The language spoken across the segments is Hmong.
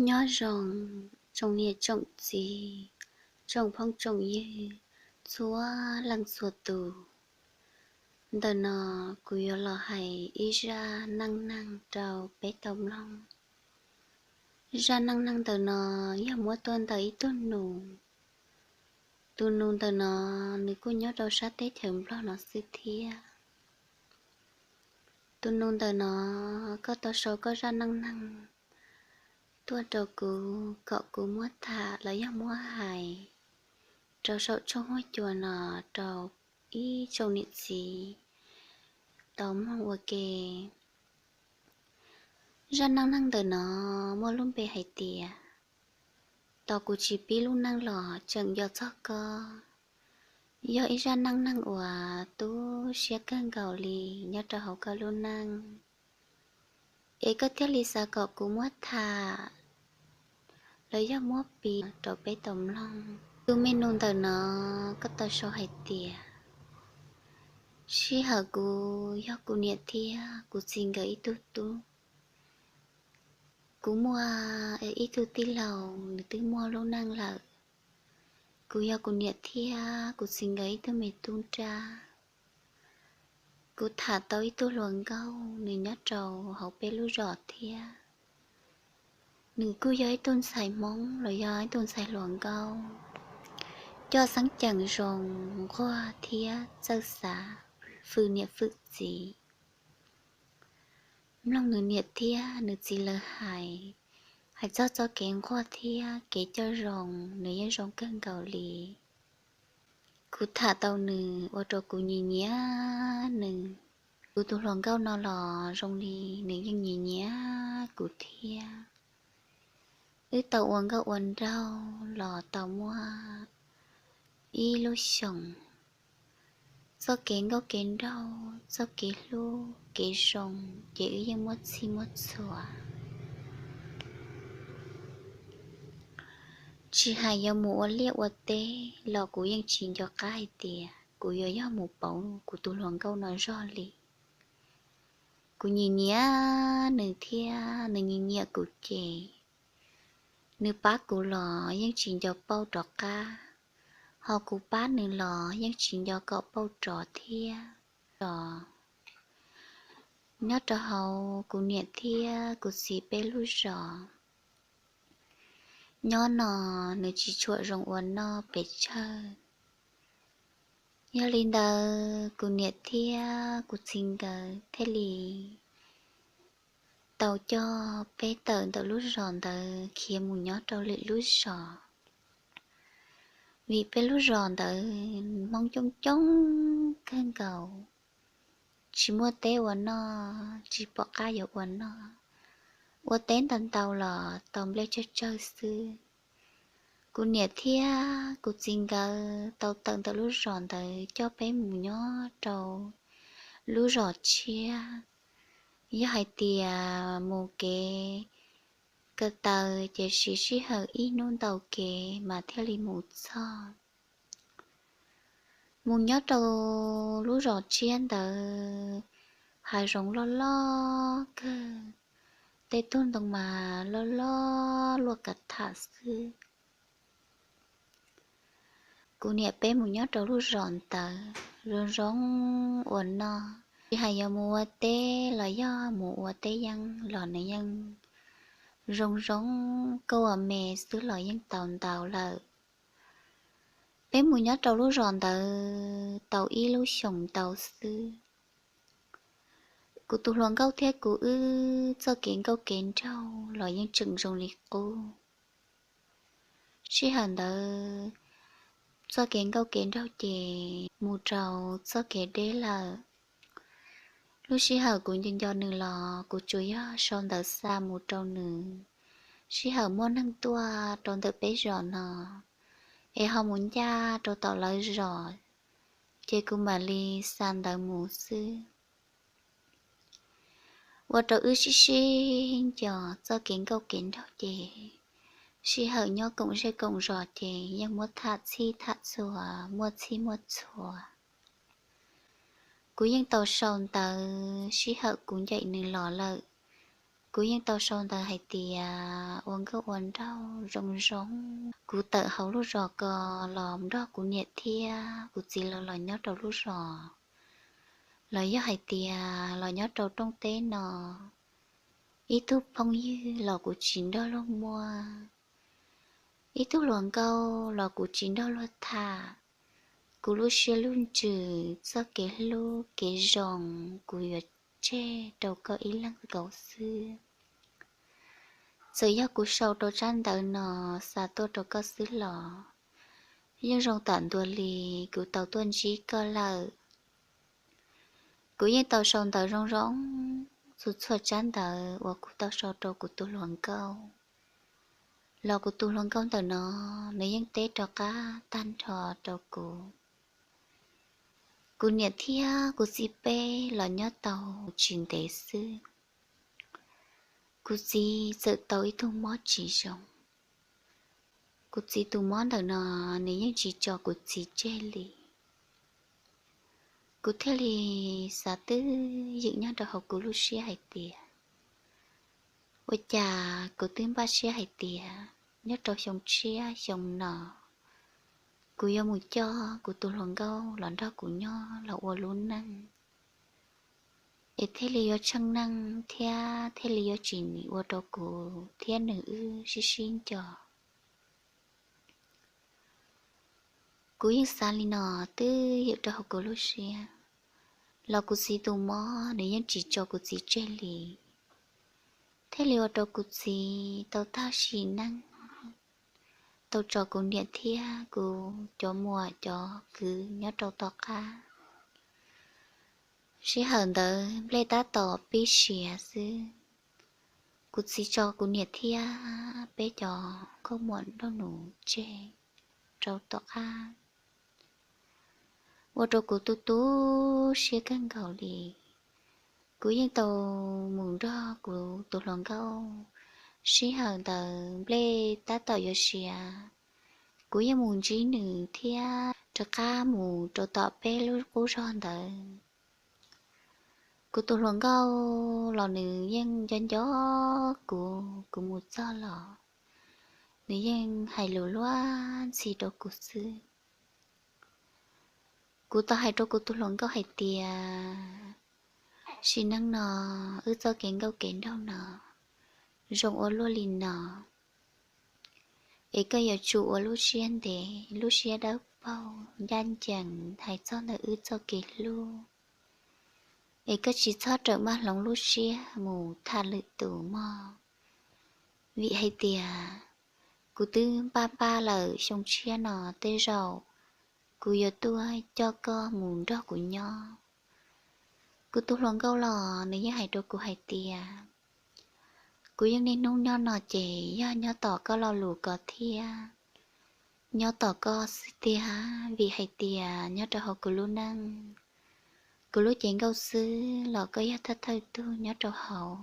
Nyob zoo tsoom niam tsoom txiv, tsoom phooj tsoom ywg, txhua leej txhua tus. Ntawm no kuv yuav los hais ib zaj neej neeg rau peb tau mloog. Zaj neej neeg ntawm no yog muab tuaj ntawm ib tug nus. Tus nus ntawm no nws kuj nyob rau sab teb chaws Nplog no xwb thiab. Tus nus ntawm no, koj tau sau koj zaj neej neeg tuaj rau kuv kom kuv muab tham los yog muab hais rau saum tshooj huab cua no rau ib tsoom niam txiv tau mloog ua ke. Zaj neej neeg ntawm no muaj lub npe hais tias, tos kuv tsis pib lub neej los tseem nco txog koj. Yog ib zaj neej neeg uas tu siab kawg nkaus li nyob rau hauv koj lub neej, es koj thiaj li xav kom kuv muab tham los yog muab piav rau peb tau mloog. Tus me nus ntawm no, koj tau sau hais tias, sij hawm kuv yog kuv niam thiab kuv txiv nkawd ib tug tub. Kuv muaj ib tug tij laug, nws twb muaj lub neej lawm. Kuv yog kuv niam thiab kuv txiv nkawd ib tug me tub nrab. Kuv tham tau ib tug hluas nkauj, nws nyob rau hauv peb lub zos thiab. Nws kuj yog ib tug ntxhais Hmoob los yog ib tug ntxhais hluas nkauj, coj xeeb ceem zoo, nquag thiab txawj xav, fwm niam fwm txiv. Mloog nws niam thiab nws txiv lawv hais, hais txog txoj kev nquag thiab kev coj zoo, nws yeej zoo kawg nkaus li. Kuv tham tau nws ua rau kuv nyiam nyiam nws. Kuv tus hluas nkauj no los zoo li nws yeej nyiam nyiam kuv thiab. Wb tau ua nkauj ua nraug los tau muaj ib lub xyoos. Txoj kev nkauj kev nraug, txoj kev hlub kev zoo ces wb yeej muaj txhij muaj txhua. Tsis hais yuav mus ua liaj ua teb los kuv yeej tsis nco qab hais tias kuv yuav yog mus pauv kuv tus hluas nkauj no zog li. Kuv nyiam nyiam nws thiab nws nyiam nyiam kuv ces nws pab kuv los yeej tsis nco pauj rov qab, ho kuv pab nws los yeej tsis nco kom pauj rov thiab. Los nyob rau hauv kuv niam thiab kuv txiv peb lub zos nyob no, nws tsis tshua zoo ua noj pes tsawg. Yog li ntawd kuv niam thiab kuv txiv nkawd thiaj li tau coj peb tawm ntawm lub zos ntawd khiav mus nyob rau lwm lub zos. Vim peb lub zos ntawd Hmoob coob coob kawg nkaus, tsis muaj teb ua noj, tsis pom qab yuav ua noj. Ua teb ntau ntau los tau nplej tsawg tsawg xwb. Kuv niam thiab kuv txiv nkawd tau tawm ntawm lub zos ntawd coj peb mus nyob rau lub zos tshiab. Yog hais tias mus kev ko taw ces siv sij hawm ib hnub ntau kev mas thiaj li mus txog. Mus nyob rau lub zos tshiab ntawd, hav zoov loj loj kawg, tej tug ntoo mas loj loj luaj kav tham xwb. Kuv niam peb mus nyob rau lub zos ntawd zoo zoo ua noj, tsis hais yuav mus ua teb los yog mus ua teb yeeb los nws yeej zoo zoo, koj ua me xwb los yeej tau ntau lawm. Peb mus nyob rau lub zos ntawd tau ib lub xyoos ntau xwb, kuv tus hluas nkauj thiab kuv wb txoj kev nkauj kev nraug los yeej tseem zoo li qub. Sij hawm ntawd txoj kev nkauj kev nraug ces mus rau txoj kev deb lawm. Lub sij hawm kuv nco nco nws los kuv tsuas yog sau ntawv xa mus rau nws. Sij hawm muaj neeg tuaj rau ntawm peb zos no es ho mus ncaj rau tom lawv zos, ces kuv mam li xa ntawv mus xwb. Ua rau wb sib sib nco txoj kev nkauj kev nraug ces sij hawm nyob koom zej koom zos ces yeej muab tham txhij tham txhua, muaj txhij muaj txhua. Kuv yeej tau sau ntawv sij hawm kuv ncaim nws los lawm, Kuv yeej tau sau ntawv hais tias ua nkauj ua nraug zoo zoo. Kuv tawm hauv lub zos ko los nrog kuv niam thiab kuv txiv lawv los nyob rau lub zos, los yog hais tias los nyob rau rooj teb no, ib tug phooj ywg los kuv tsis nrog luag muaj, ib tug hluas nkauj los kuv tsis nrog luag tham. Kuv lub siab lub ntsws txoj kev hlub kev zoo, kuv yuav tseg rau koj ib leeg nkaus xwb. Txawm yog kuv sau rau tsab ntawv no xa tuaj rau koj xwb los yeej zoo tam ntua li kuv tau tuaj ntsib koj lawm. Kuv yeej tau sau ntawv zoo zoo txhua txhua tsab ntawv uas kuv tau sau rau kuv tus hluas nkauj, los kuv tus hluas nkauj ntawm no nws yeej teb rov qab tag nrho rau kuv. Kuv niam thiab kuv txiv peb los nyob tau tsis ntev xwb, kuv txiv txawm tau ib tug mob tsis zoo. Kuv txiv tus mob ntawm no nws yeej tsis tso kuv txiv tseg li. Kuv thiaj li xav twb ywm nyob rau hauv kuv lub siab hais tias, ua cas kuv twb npaj siab hais tias nyob rau xyoo tshiab xyoo no kuv yuav mus coj kuv tus hluas nkauj los nrog kuv nyob los ua lub neej, es thiaj li yuav tsheej neej thiab thiaj li yuav tsis ua rau kuv thiab nws wb sib sib nco. Kuv yeej xav li no twb ywm rau hauv kuv lub siab, los kuv txiv tus mob nws yeej tsis tso kuv txiv tseg li, thiaj li ua rau kuv txiv tau tag sim neej, tau tso kuv niam thiab kuv cov muam cov kwv nyob rau tom qab. Sij hawm ntawd nplej tab tom pib siav xwb, kuv txiv tso kuv niam thiab peb cov nkauj muam nraug nus tseg rau tom qab, ua rau kuv tu tu siab kawg nkaus li. Kuv yeej tau mus nrog kuv tus hluas nkauj, sij hawm ntawd nplej tab tom yuav siav, kuv yeej mus ntsib nws thiab rov qab mus rau tom peb lub qub zog ntawd. Kuv tus hluas nkauj los nws yeej nco nco kuv, kuv mus txog los nws yeej hais lus luag ntxhi rau kuv xwb. Kuv tau hais rau kuv tus hluas nkauj hais tias, sim neej no wb txoj kev nkauj kev nraug no zoo ua luaj li no, es koj yuav tsum ua lub siab ntev lub siab dawb paug ncaj ncees hais txog ntawm wb txoj kev hlub, es koj tsis txhob rawm maj hloov lub siab mus tham lwm tus mog. Vim hais tias kuv twb npaj npaj lawm xyoo tshiab no tej zaum kuv yuav tuaj coj koj mus nrog kuv nyob. Kuv tus hluas nkauj los nws yeej hais rau kuv hais tias, kuv yeej niaj hnub nyob no ces yog nyob tom koj lo lus ko thiab, nyob tom koj xwb tiag, vim hais tias nyob rau hauv kuv lub neej, kuv lub cev nkauj xwb los koj yog thawj thawj tug nyob rau hauv.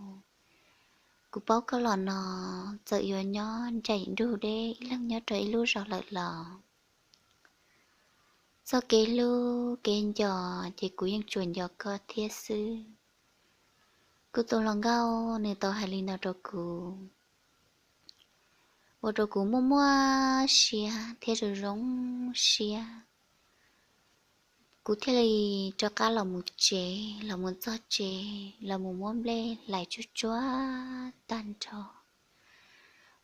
Kuv paub koj los no, txawm yuav nyob ncaim nrug deb ib leeg nyob rau ib lub zos lawm los txoj kev hlub kev nco ces kuv yeej tsuas nco koj thiab xwb. Kuv tus hluas nkauj nws tau hais li no rau kuv, ua rau kuv muaj muaj siab thiab zoo zoo siab. Kuv thiaj li rov qab los mus tsev, los mus txog tsev los mus muab nplej hlais tsuag tsuag tag nrho,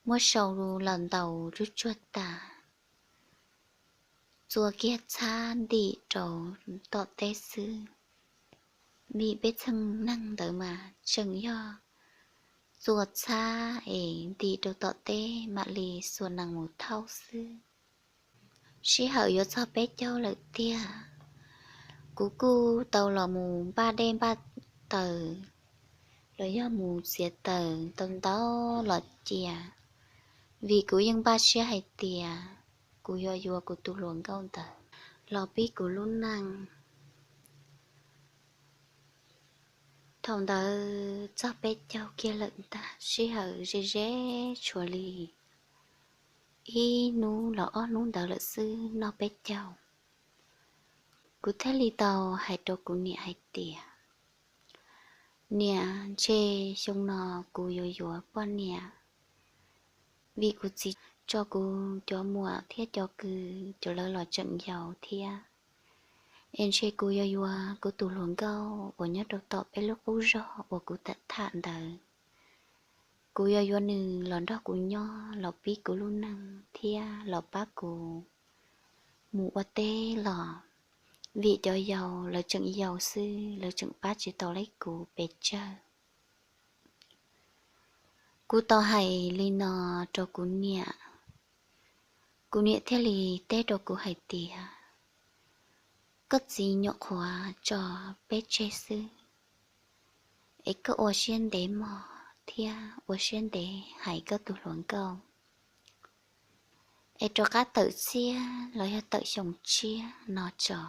muab sau los ntaus tsuag tsuag tas, txua kiag txhab ntim rau tom teb xwb. Vim peb txheej neeg ntawd mas tseem yog txua txhab es ntim rau tom teb mam li xuas nees mus thauj xwb. Sij hawm yuav txog peb caug lawm tiag, kuv kuj tau los mus npaj dej npaj taws los yog mus txiav taws tau ntau los cia, vim kuv yeej npaj siab hais tias kuv yuav yuav kuv tus hluas nkauj ntawd los pib kuv lub neej. Thaum ntawd txog peb caug kiag lawm ntag, sij hawm ze ze tshuav li ib hnub los ob hnub ntawd lawm xwb noj peb caug. Kuv thiaj li tau hais rau kuv niam hais tias, Niam, ntshe xyoo no kuv yuav yuav poj niam, vim kuv txiv tso kuv cov muam thiab cov kwv cov lawv los tseem yau thiab. Es ntshe kuv yuav yuav kuv tus hluas nkauj uas nyob rau tom peb lub qub zog uas kuv tham ntawd. Kuv yuav yuav nws los nrog kuv nyob, los pib kuv lub neej thiab los pab kuv mus ua teb los, vim cov yau lawv tseem yau xwb, lawv tseem pab tsis tau li kuv pes tsawg. Kuv tau hais li no rau kuv niam, kuv niam thiaj li teb rau kuv hais tias, koj txiv nyuam qhuav tso peb tseg xwb, es koj ua siab ntev mog thiab ua siab ntev hais koj tus hluas nkauj, es rov qab tawm xiab los yog tawm xyoo tshiab no tso,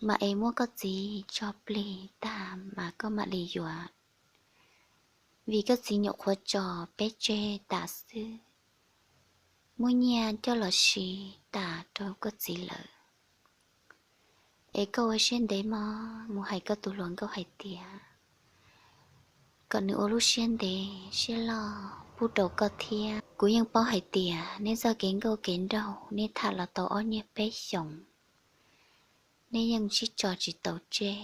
mas es muab koj txiv tso plig tag mas koj mam li yuav, vim koj txiv nyuam qhuav tso peb tseg tas xwb, muab nyiaj coj los siv tas rau koj txiv lawm. Es koj ua siab ntev mog mus hais koj tus hluas nkauj hais tias kom nws ua lub siab ntev siab loj pub rau koj thiab. Kuv yeej paub hais tias nej txoj kev nkauj kev nraug nej tham los tau ob niaj peb xyoos, nej yeej sib tso tsis tau tseg.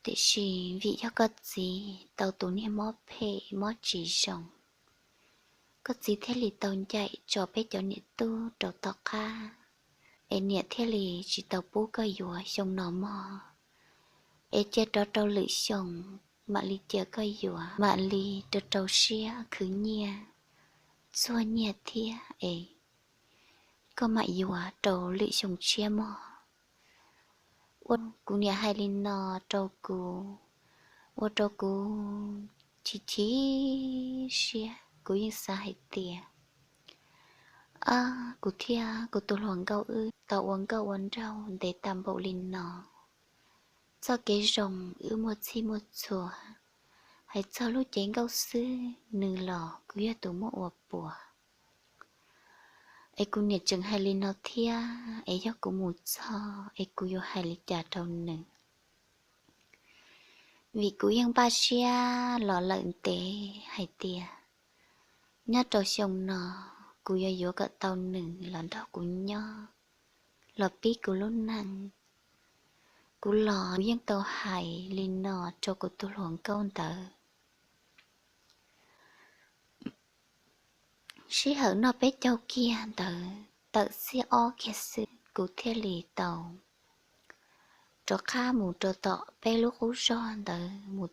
Tiam sis vim yog koj txiv tau tus niag mob phem mob tsis zoo, koj txiv thiaj li tau ncaim tso peb cov niam tub rau tom qab, es niam thiaj li tsis tau pub koj yuav xyoo no mog. Es cia rov rau lwm xyoo mam li cia koj yuav, mam li rau rau siab khwv nyiaj, txuag nyiaj thiab es koj mam yuav rau lwm xyoo tshiab mog. Ua kuv niam hais li no rau kuv, ua rau kuv chim chim siab. Kuv yeej xav hais tias, ab, kuv thiab kuv tus hluas nkauj wb tau ua nkauj ua nraug ntev tag npaum li no, txoj kev zoo wb muaj txhij muaj txhua, hais txog lub cev nkauj xwb nws los kuv yog tus muab ua puas. Es kuv niam tseem hais li no thiab, es yog kuv mus txog es kuv yuav hais li cas rau nws? Vim kuv yeej npaj siab los lawm ntev hais tias nyob rau xyoo no kuv yuav yuav kom tau nws los nrog kuv nyob, los pib kuv lub neej. Kuv los kuv yeej tau hais li no rau kuv tus hluas nkauj ntawd. Sij hawm noj peb caug kiag ntawd tawm xiab ob kiag xwb kuv thiaj li tau rov qab mus rau tom peb lub qub zog ntawd mus.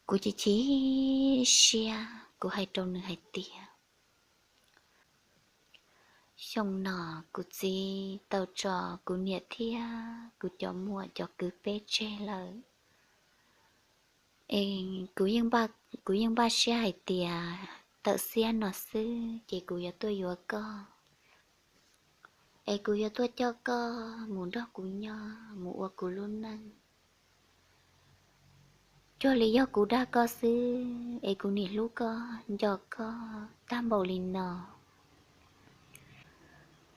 Kuv chim chim siab, kuv hais rau nws hais tias, xyoo no kuv txiv tau tso kuv niam thiab kuv cov muam cov kwv peb tseg lawm. Es kuv yeej npaj siab hais tias tawm xiab no xwb ces kuv yuav tuaj yuav koj, es kuv yuav tuaj coj koj mus nrog kuv nyob mus ua kuv lub neej. Cuag li yog kuv dag koj xwb es kuv nim hlub koj nco koj tag npaum li no.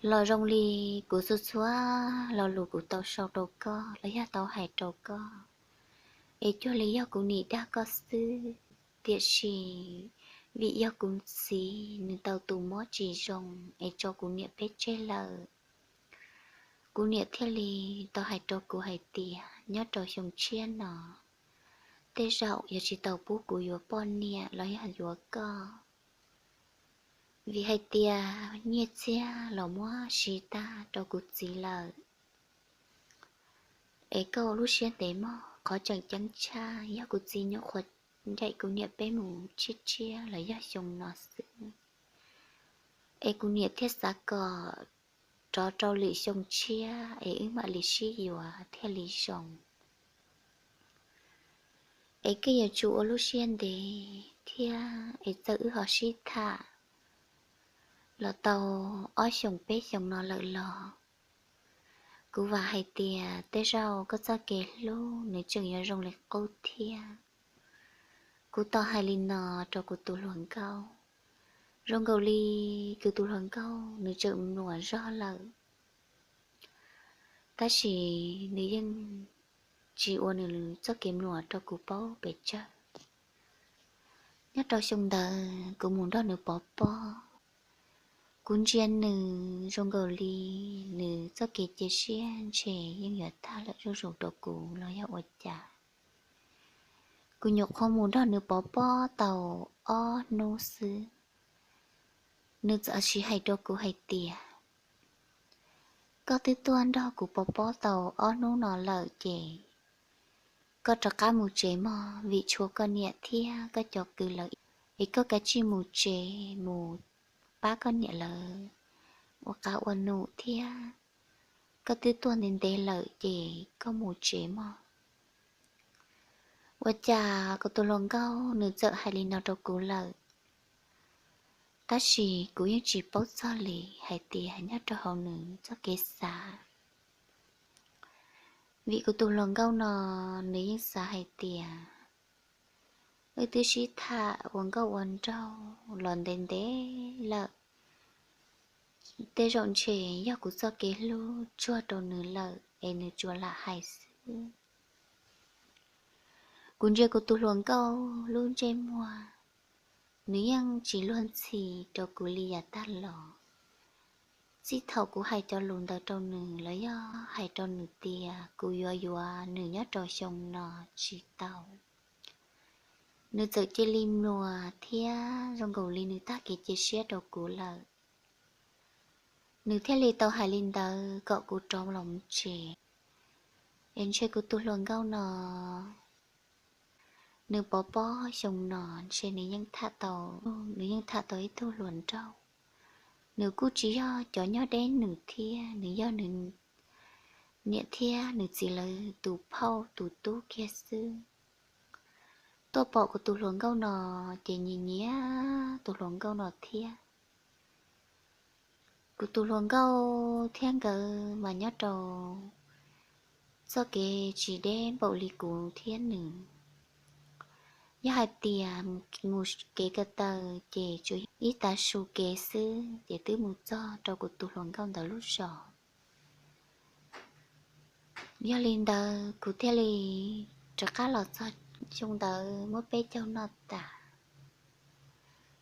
Los zoo li kuv txhua txhua lo lus kuv tau sau rau koj los yog tau hais rau koj, es cuag li yog kuv nim dag koj xwb. Tiam sis vim yog kuv txiv nws tau tus mob tsis zoo es tso kuv niam peb tseg lawm, kuv niam thiaj li tau hais rau kuv hais tias nyob rau xyoo tshiab no tej zaum yuav tsis tau pub kuv yuav poj niam los yog yuav koj, vim hais tias nyiaj txiag los muab siv tag rau kuv txiv lawm. Es koj ua lub siab ntev mog, qhov tseem ceeb tshaj yog kuv txiv nyuam qhuav ncaim kuv niam peb mus tshiab tshiab los yog xyoo no xwb, es kuv niam thiaj xav kom rov rau lwm xyoo tshiab es wb mam li sib yuav thiaj li zoo. Es koj yuav tsum ua lub siab ntev thiab es txawm wb ho sib tham los tau ob xyoos peb xyoos no lawm los kuv vam hais tias tej zaum koj txoj kev hlub nws tseem yuav zoo li qub thiab. Kuv tau hais li no rau kuv tus hluas nkauj, zoo nkaus li kuv tus hluas nkauj nws tseem mluas zog lawm, tab sis nws yeej tsis ua nws txoj kev mluam rau kuv paub pes tsawg. Nyob rau xyoo ntawd kuv mus nrog nws pov pob. Kuv ntsia nws zoo nkaus li nws txoj kev cia siab ntshe yeej yuav tag lawm zuj zus rau kuv los yog ua cas. Kuv nyuam qhuav mus nrog nws pov pob tau ob hnub xwb, nws txawm sis hais rau kuv hais tias, koj twb tuaj nrog kuv pov pob tau ob hnub no lawm ces koj rov qab mus tsev mog, vim tshuav koj niam thiab koj cov kwv lawv, es koj kav tsij mus tsev mus pab koj niam lawv ua qab ua num thiab. Koj twb tuaj ntev ntev lawm ces koj mus tsev mog. Ua cas kuv tus hluas nkauj nws txawm hais li no rau kuv lawm, tab sis kuv yeej tsis paub txog li hais tias nyob rau hauv nws txoj kev xav. Vim kuv tus hluas nkauj no nws yeej xav hais tias wb twb sib tham ua nkauj ua nraug los ntev ntev lawm, tej zaum ntshe yog kuv txoj kev hlub tsuag rau nws lawm es nws tsuas lam hais xwb. Kuv ntsia kuv tus hluas nkauj lub ntsej muag, nws yeej tsis luag ntxhi rau kuv li yav tag los. Txij thaum kuv hais cov lus ntawd rau nws los yog hais rau nws tias kuv yuav yuav nws nyob rau xyoo no tsis tau, nws txawm cia li mluas thiab zoo nkaus li nws tag kev cia siab rau kuv lawm. Nws thiaj li tau hais li ntawd kom kuv rov los mus tsev. Es ntshe kuv tus hluas nkauj no nws pov pob xyoo no ntshe nws yeej tham tau, nws yeej tham tau ib tug hluas nraug. Nws kuj tsis yog cov nyob deb nws thiab, nws yog nws niam thiab nws txiv lawv tus phauj tus tub kiag xwb. Tuaj pom kuv tus hluas nkauj no ces nyiam nyiam tus hluas nkauj no thiab. Kuv tus hluas nkauj thiab nkawd mas nyob rau txoj kev tsis deb npaum li kuv thiab nws. Yog hais tias mus kev ko taw ces tsuas ib tav su kev xwb ces twb mus txog rau kuv tus hluas nkauj ntawd lub zos. Yog li ntawd kuv thiaj li rov qab los txog xyoo ntawd muab peb caug noj tas.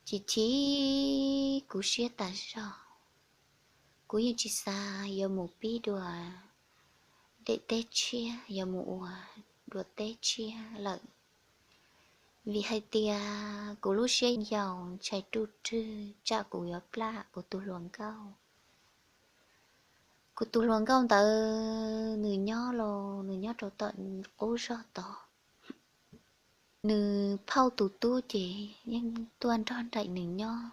Chim chim kuv siab tas zog, kuv yeej tsis xav yuav mus pib dua daim teb tshiab, yuav mus ua dua teb tshiab lawm. Vim hais tias kuv lub siab yau ntshai ruj rwg tsam kuv yuav plaj kuv tus hluas nkauj. Kuv tus hluas nkauj ntawd nws nyob los nws nyob rau tom qub zos tod. Nws phauj tus tub ces yeej tuaj nrog nraim nws nyob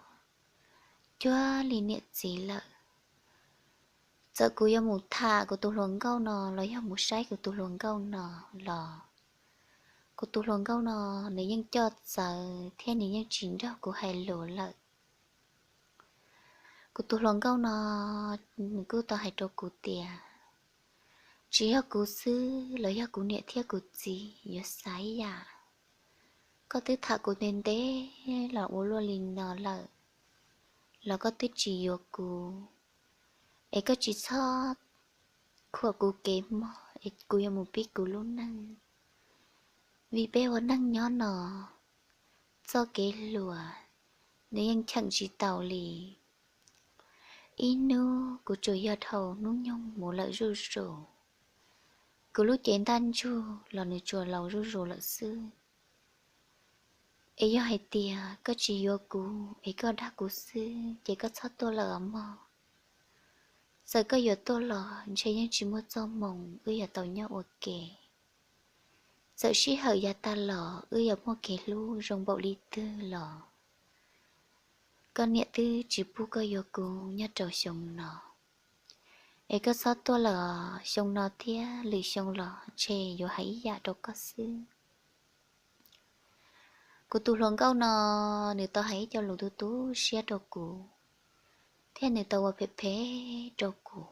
cuag li niam txiv lawm. Txawm kuv yuav mus tham kuv tus hluas nkauj no los yog mus saib kuv tus hluas nkauj no los, kuv tus hluas nkauj no nws yeej coj txawv thiab nws yeej tsis nrog kuv hais lus lawm. Kuv tus hluas nkauj no nws kuj tau hais rau kuv tias, tsis yog kuv xwb los yog kuv niam thiab kuv txiv yuav xav ib yam. Koj twb tham kuv ntev ntev los ua luaj li no lawm, los koj twb tsis yuav kuv, es koj tsis txhob khuam kuv kev mog es kuv yuav mus pib kuv lub neej. Vim peb ua neej nyob no, txoj kev hluas nws yeej cheem tsis tau li. Ib hnub kuv tsuas yog dhau hnub nyoog mus lawm zuj zus, kuv lub cev ntaj ntsug los nws tsuas laus zuj zus lawm xwb. Es yog hais tias koj tsis yuav kuv es koj dag kuv xwb ces koj txhob tuaj lawm os mog. Txawm koj yuav tuaj los ntshe yeej tsis muaj txoj hmoo wb yuav tau nyob ua ke. Txawm sij hawm yav tas los wb yuav muaj kev hlub zoo npaum li twg los koj niam twb tsis pub koj yuav kuv nyob rau xyoo no. Es koj txhob tuaj lawm, xyoo no thiab lwm xyoo los ntshe yuav hais ib yam rau koj xwb. Kuv tus hluas nkauj no, nws tau hais ib co lus tu tu siab rau kuv, thiab nws tau ua phem phem rau kuv.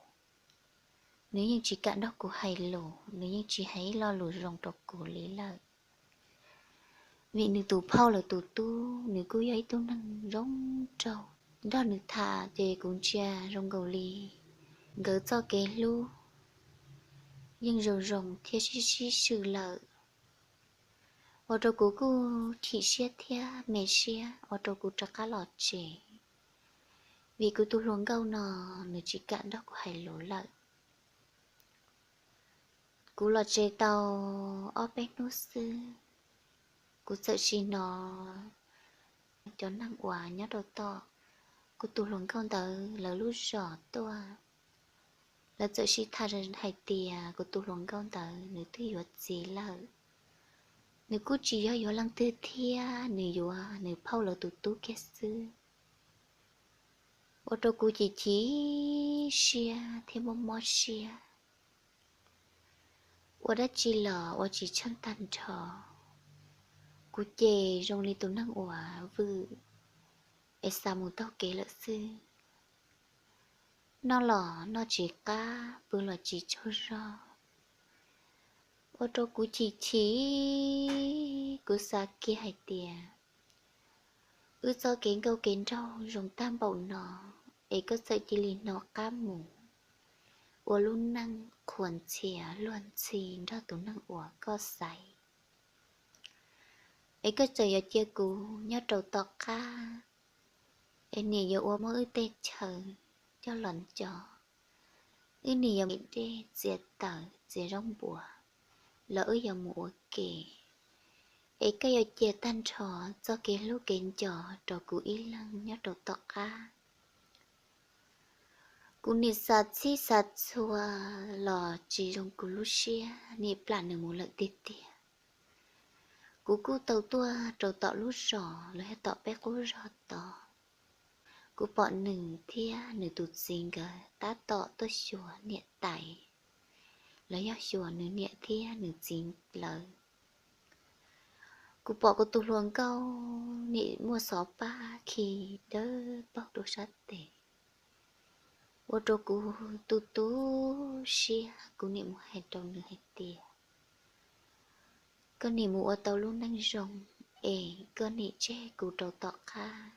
Nws yeej tsis kam nrog kuv hais lus, nws yeej tsis hais ib lo lus zoo rau kuv li lawm. Vim nws tus phauj lawv tus tub nws kuj yog ib tug neeg zoo nraug, nrog nws tham ces kuv ntsia zoo nkaus li nkawd txoj kev hlub yeej zoo zoo thiab sib sib swm lawm. Ua rau kuv kuj chim siab thiab me siab ua rau kuv rov qab los tsev, vim kuv tus hluas nkauj no nws tsis kam nrog kuv hais lus lawm. Kuv los tsev tau ob peb hnub xwb, kuv txawm sim hnov cov neeg uas nyob rau tom kuv tus hluas nkauj ntawd lawv lub zos tuaj, lawv txawm sib tham hais tias kuv tus hluas nkauj ntawd nws twb yuav txiv lawm. Nws kuj tsis yog yuav leej twg thiab, nws yuav nws phauj lawv tus tub kiag xwb. Ua rau kuv chim chim siab thiab mob mob siab. Ua dab tsi los ua tsis tsheej tag nrho. Kuv ces zoo li tus neeg uas vwm es xav mus taug kev lawm xwb. Noj los noj tsis qab, pw los tsis tsaug zog. Ua rau kuv chim chim, kuv xav kiag hais tias wb txoj kev nkauj kev nraug zoo tag npaum no, es koj txawm cia li hnov qab mus ua lub neej qhuas ntxhias luag ntxhi nrog tus neeg uas koj xaiv. Es koj txawm yuav cia kuv nyob rau tom qab, es niam yuav ua muab wb tej chaw coj los nco, wb niam yuav dej txiav taws txiav zaub npuas los wb yuav mus ua ke, es koj yuav cia tag nrho txoj kev hlub kev nco rau kuv ib leeg nyob rau tom qab. Kuv nim xav txhij xav txhua los tsis zoo kuv lub siab, nim plam nws mus lawm tiag tiag. Kuv kuj tau tuaj rau tom lub zos los yog tom peb qub zos tod, kuv pom nws thiab nws tus txiv nkawd tab tom tuaj xyuas niam tais los yog xyuas nws niam thiab nws txiv lawv. Kuv pom kuv tus hluas nkauj nim muaj xov pab khi dawb paug rau sab tes, ua rau kuv tu tu siab, kuv nim mus hais rau nws hais tias, koj nim mus ua tau lub neej zoo, es koj nim tseg kuv rau tom qab.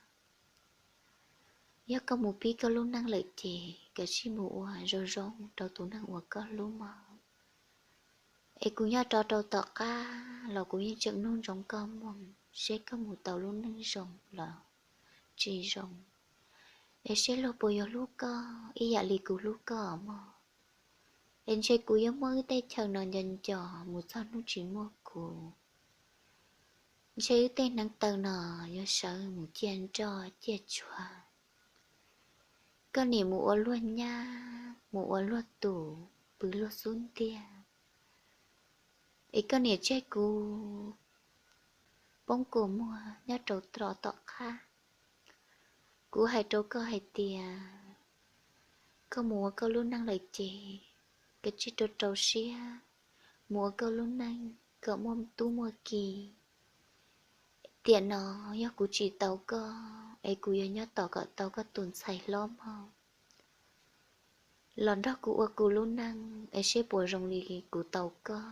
Yog koj mus pib koj lub neej lawm ces koj sim mus ua zoo zoo rau tus neeg uas koj hlub mog. Es kuv nyob rov rau tom qab los kuv yeej tseem nug ntsoov koj moo, seb koj mus tau lub neej zoo los tsis zoo, es seb luag puas yuav hlub koj ib yam li kuv hlub koj mog. Es ntshe kuv yuav muaj wb tej chaw no nco nco mus txog hnub tsis muaj kuv. Ntshe wb tej hneev taw no yuav sawv mus ciaj nroj ciaj tsuag. Koj nim mus ua luag nyab, mus ua luag tus, pw luag xub ntiag, es koj nim tseg kuv poob kua muag nyob rau rov tom qab. Kuv hais rau koj hais tias, koj mus ua koj lub neej lawm ces koj tseg rau rau siab mus ua koj lub neej kom muaj tub muaj ki. Tiam no yog kuv tsis tau koj es kuv yuav nyob tos kom tau koj tus ntxhais hlob mog los nrog kuv ua kuv lub neej es seb puas zoo li kuv tau koj.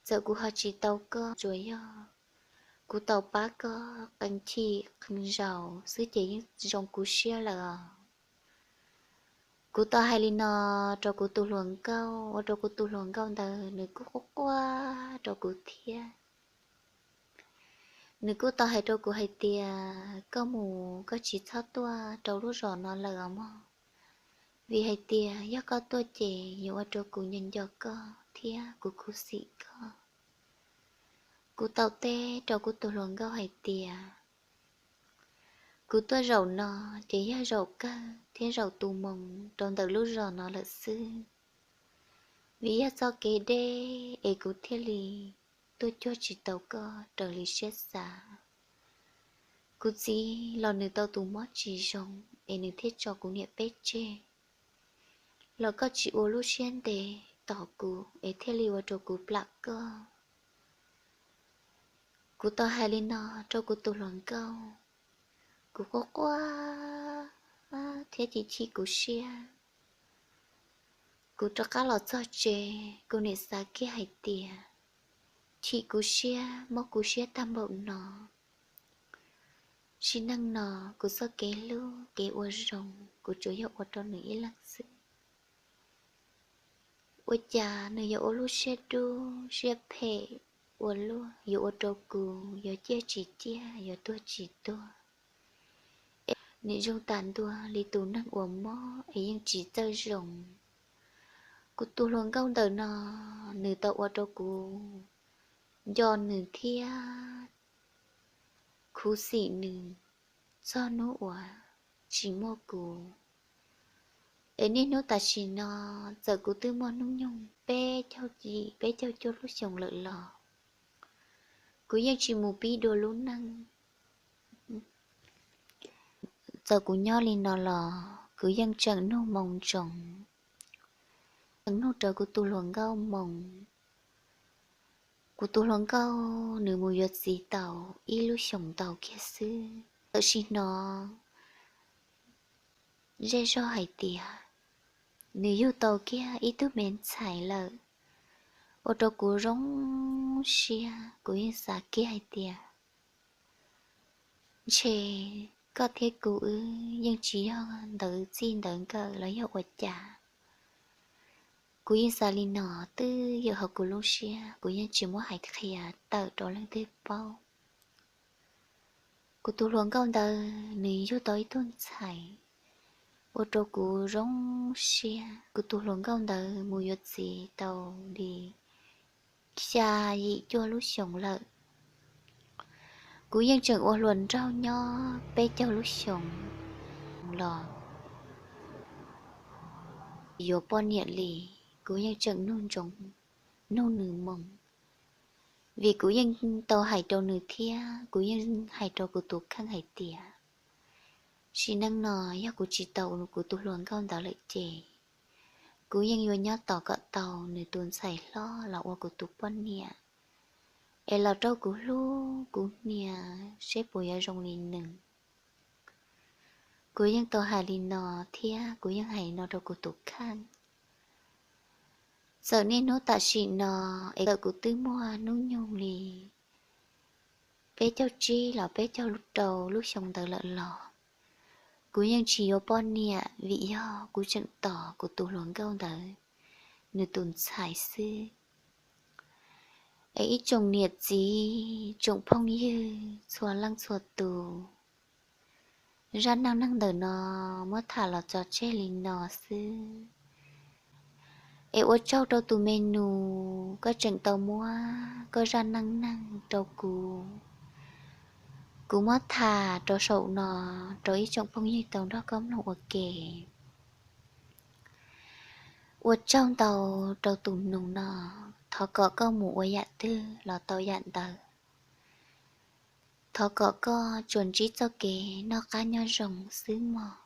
Txawm kuv ho tsis tau koj, tsuas yog kuv tau pab koj qee chim qee zaus xwb ces yeej zoo kuv siab lawm os. Kuv tau hais li no rau kuv tus hluas nkauj, ua rau kuv tus hluas nkauj ntawd nws kuj quaj quaj rau kuv thiab. Nws kuj tau hais rau kuv hais tias, koj mus koj tsis txhob tuaj rau lub zos no lawm os mog, vim hais tias yog koj tuaj ces yuav ua rau kuv nco nco koj thiab kuv khuv xim koj. Kuv tau teb rau kuv tus hluas nkauj hais tias, kuv tuaj zaum no ces yog zaum kawg thiab zaum tu moo rau ntawm lub zos no lawm xwb, vim yog txoj kev deb es kuv thiaj li tuaj cuag tsis tau koj raws li siab xav. Kuv txiv los nws tau tus mob tsis zoo es nws thiaj tso kuv niam peb tseg, los koj tsis ua lub siab ntev tos kuv es thiaj li ua rau kuv plam koj. Kuv tau hais li no rau kuv tus hluas nkauj, kuv quaj quaj thiab chim chim kuv siab. Kuv rov qab los txog tsev, kuv nim xav kiag hais tias, chim kuv siab mob kuv siab tag npaum no, sim neej no kuv txoj kev hlub kev ua zoo kuv tsuas yog ua rau nws ib leeg xwb. Ua cas nws yuav ua lub siab dub siab phem ua luaj, yuav ua rau kuv yuav ciaj tsis ciaj, yuav tuag tsis tuag. Nim zoo tas ntua li tus neeg uas mob es yeej tsis txawj zoo. Kuv tus hluas nkauj ntawm no, nws tau ua rau kuv nco nws thiab khuv xim nws txog hnub uas tsis muaj kuv. Es niaj hnub tam sim no, txawm kuv twb muaj hnub nyoog peb caug yim peb caug cuaj lub xyoos lawm los kuv yeej tsis mus pib dua lub neej. Txawm kuv nyob li no los kuv yeej tseem nug moo ntsoov, tseem nug rau kuv tus hluas nkauj moo. Kuv tus hluas nkauj nws mus yuav txiv tau ib lub xyoos ntau kiag xwb, tam sim no zej zog hais tias nws yug tau kiag ib tug me ntxhais lawm, ua rau kuv zoo siab. Kuv yeej xav kiag hais tias ntshe koj thiab kuv wb yeej tsis yog ntawv txij ntawv nkawm los yog ua cas. Kuv yeej xav li no twj ywm hauv kuv lub siab, kuv yeej tsis muab hais qhia tawm rau leej twg paub. Kuv tus hluas nkauj ntawd nws yug tau ib tug ntxhais, ua rau kuv zoo siab. Kuv tus hluas nkauj ntawd mus yuav txiv tau li xya yim cuaj lub xyoos lawm. Kuv yeej tseem ua hluas nraug nyob peb caug lub xyoos los yuav poj niam li. Kuv yeej tseem nug ntsoov, nug nws moo, vim kuv yeej tau hais rau nws thiab kuv yeej hais rau kuv tus kheej hais tias sim neej no yog kuv tsis tau kuv tus hluas nkauj ntawd lawm ces kuv yeej yuav nyob tos kom tau nws tus ntxhais hlob los ua kuv tus poj niam, es los raug kuv hlub kuv hnia seb puas yuav zoo li nws. Kuv yeej tau hais li no thiab kuv yeej hais no rau kuv tus kheej. Txawm niaj hnub tam sim no es txawm kuv twb muaj hnub nyoog li peb caug tsib los peb caug rau lub xyoo ntawd lawm los kuv yeej tsis yuav poj niam vim yog kuv tseem tos kuv tus hluas nkauj ntawd nws tus ntxhais xwb. Es ib tsoom niam txiv tsoom phooj ywg txhua leej txhua tus, zaj neej neeg ntawm no muab tham los tso tseg li no xwb. Es ua tsaug rau tus me nus koj tseem tau muab koj zaj neej neeg rau kuv, kuv muab tham rau saum no rau ib tsoom phooj ywg tau nrog koj mloog ua ke. Ua tsaug ntau rau tus nus no, thov kom koj mus ua yam twg los tau yam ntawd. Thov kom koj tsuas ntsib txoj kev noj qab nyob zoo xwb mog.